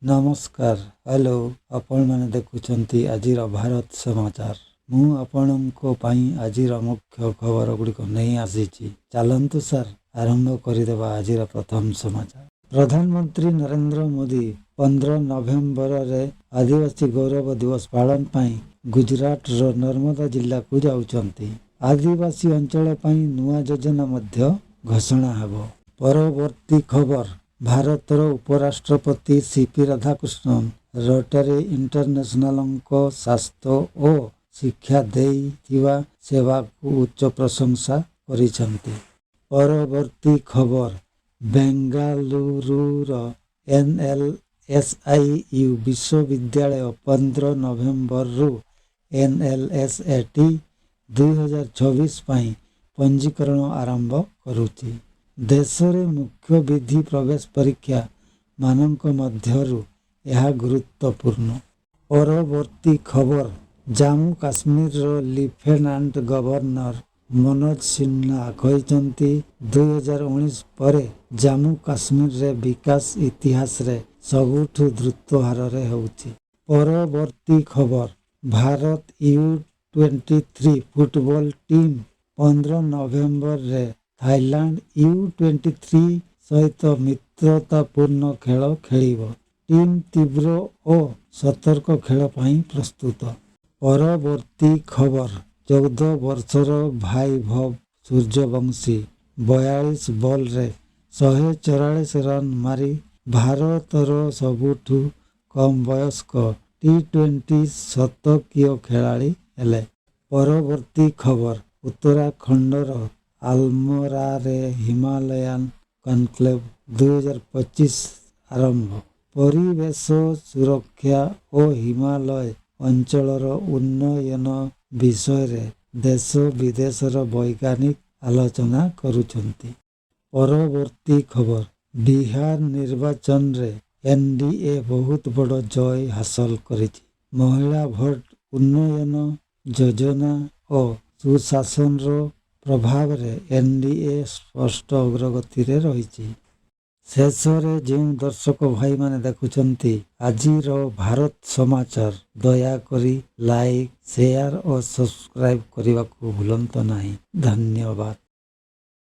ନମସ୍କାର, ହ୍ୟାଲୋ। ଆପଣମାନେ ଦେଖୁଛନ୍ତି ଆଜିର ଭାରତ ସମାଚାର। ମୁଁ ଆପଣଙ୍କ ପାଇଁ ଆଜିର ମୁଖ୍ୟ ଖବର ଗୁଡ଼ିକ ନେଇ ଆସିଛି। ଚାଲନ୍ତୁ ସାର୍, ଆରମ୍ଭ କରିଦେବା ଆଜିର ପ୍ରଥମ ସମାଚାର। ପ୍ରଧାନମନ୍ତ୍ରୀ ନରେନ୍ଦ୍ର ମୋଦି 15 ନଭେମ୍ବରରେ ଆଦିବାସୀ ଗୌରବ ଦିବସ ପାଳନ ପାଇଁ ଗୁଜରାଟର ନର୍ମଦା ଜିଲ୍ଲାକୁ ଯାଉଛନ୍ତି। ଆଦିବାସୀ ଅଞ୍ଚଳ ପାଇଁ ନୂଆ ଯୋଜନା ମଧ୍ୟ ଘୋଷଣା ହେବ। ପରବର୍ତ୍ତୀ ଖବର, ଭାରତର ଉପରାଷ୍ଟ୍ରପତି ସିପି ରାଧାକୃଷ୍ଣନ ରୋଟାରୀ ଇଣ୍ଟରନ୍ୟାସନାଲଙ୍କ ସ୍ୱାସ୍ଥ୍ୟ ଓ ଶିକ୍ଷା ଦେଇଥିବା ସେବାକୁ ଉଚ୍ଚ ପ୍ରଶଂସା କରିଛନ୍ତି। ପରବର୍ତ୍ତୀ ଖବର, ବେଙ୍ଗାଲୁରୁର ଏନ୍ଏଲ୍ଏସ୍ଆଇୟୁ ବିଶ୍ୱବିଦ୍ୟାଳୟ 15 ନଭେମ୍ବରରୁ ଏନ୍ଏଲ୍ଏସ୍ଏଟି 2026 ପାଇଁ ପଞ୍ଜୀକରଣ ଆରମ୍ଭ କରୁଛି। ଦେଶରେ ମୁଖ୍ୟ ବିଧି ପ୍ରବେଶ ପରୀକ୍ଷା ମାନଙ୍କ ମଧ୍ୟରୁ ଏହା ଗୁରୁତ୍ୱପୂର୍ଣ୍ଣ। ପରବର୍ତ୍ତୀ ଖବର, ଜାମ୍ମୁ କାଶ୍ମୀରର ଲିଫେନାଣ୍ଟ ଗଭର୍ଣ୍ଣର ମନୋଜ ସିହ୍ନା କହିଛନ୍ତି, 2019 ପରେ ଜାମ୍ମୁ କାଶ୍ମୀରରେ ବିକାଶ ଇତିହାସରେ ସବୁଠୁ ଦ୍ରୁତ ହାରରେ ହେଉଛି। ପରବର୍ତ୍ତୀ ଖବର, ଭାରତ U23 football team 15 ନଭେମ୍ବରରେ ଥାଇଲାଣ୍ଡ U23 ସହିତ ମିତ୍ରତାପୂର୍ଣ୍ଣ ଖେଳ ଖେଳିବ। ଟିମ୍ ତୀବ୍ର ଓ ସତର୍କ ଖେଳ ପାଇଁ ପ୍ରସ୍ତୁତ। ପରବର୍ତ୍ତୀ ଖବର, 14 ବର୍ଷର ବୈଭବ ସୂର୍ଯ୍ୟବଂଶୀ 42 ବଲ୍ରେ 144 ରନ୍ ମାରି ଭାରତର ସବୁଠୁ କମ୍ ବୟସ୍କ ଟି-20 ଶତକୀୟ ଖେଳାଳି ହେଲେ। ପରବର୍ତ୍ତୀ ଖବର, ଉତ୍ତରାଖଣ୍ଡର ଆଲମୋରାରେ ହିମାଲୟାନ କନକ୍ଲେଭ 2025 ଆରମ୍ଭ। ପରିବେଶ ସୁରକ୍ଷା ଓ ହିମାଳୟ ଅଞ୍ଚଳର ଉନ୍ନୟନ ବିଷୟରେ ଦେଶ ବିଦେଶର ବୈଜ୍ଞାନିକ ଆଲୋଚନା କରୁଛନ୍ତି। ପରବର୍ତ୍ତୀ ଖବର, ବିହାର ନିର୍ବାଚନରେ ଏନ୍ଡିଏ ବହୁତ ବଡ଼ ଜୟ ହାସଲ କରିଛି। ମହିଳା ଭୋଟ, ଉନ୍ନୟନ ଯୋଜନା ଓ ସୁଶାସନର ପ୍ରଭାବରେ ଏନ୍ଡିଏ ସ୍ପଷ୍ଟ ଅଗ୍ରଗତିରେ ରହିଛି। ଶେଷରେ ଯେଉଁ ଦର୍ଶକ ଭାଇମାନେ ଦେଖୁଛନ୍ତି ଆଜିର ଭାରତ ସମାଚାର, ଦୟାକରି ଲାଇକ୍, ସେୟାର ଓ ସବସ୍କ୍ରାଇବ୍ କରିବାକୁ ଭୁଲନ୍ତୁ ନାହିଁ। ଧନ୍ୟବାଦ।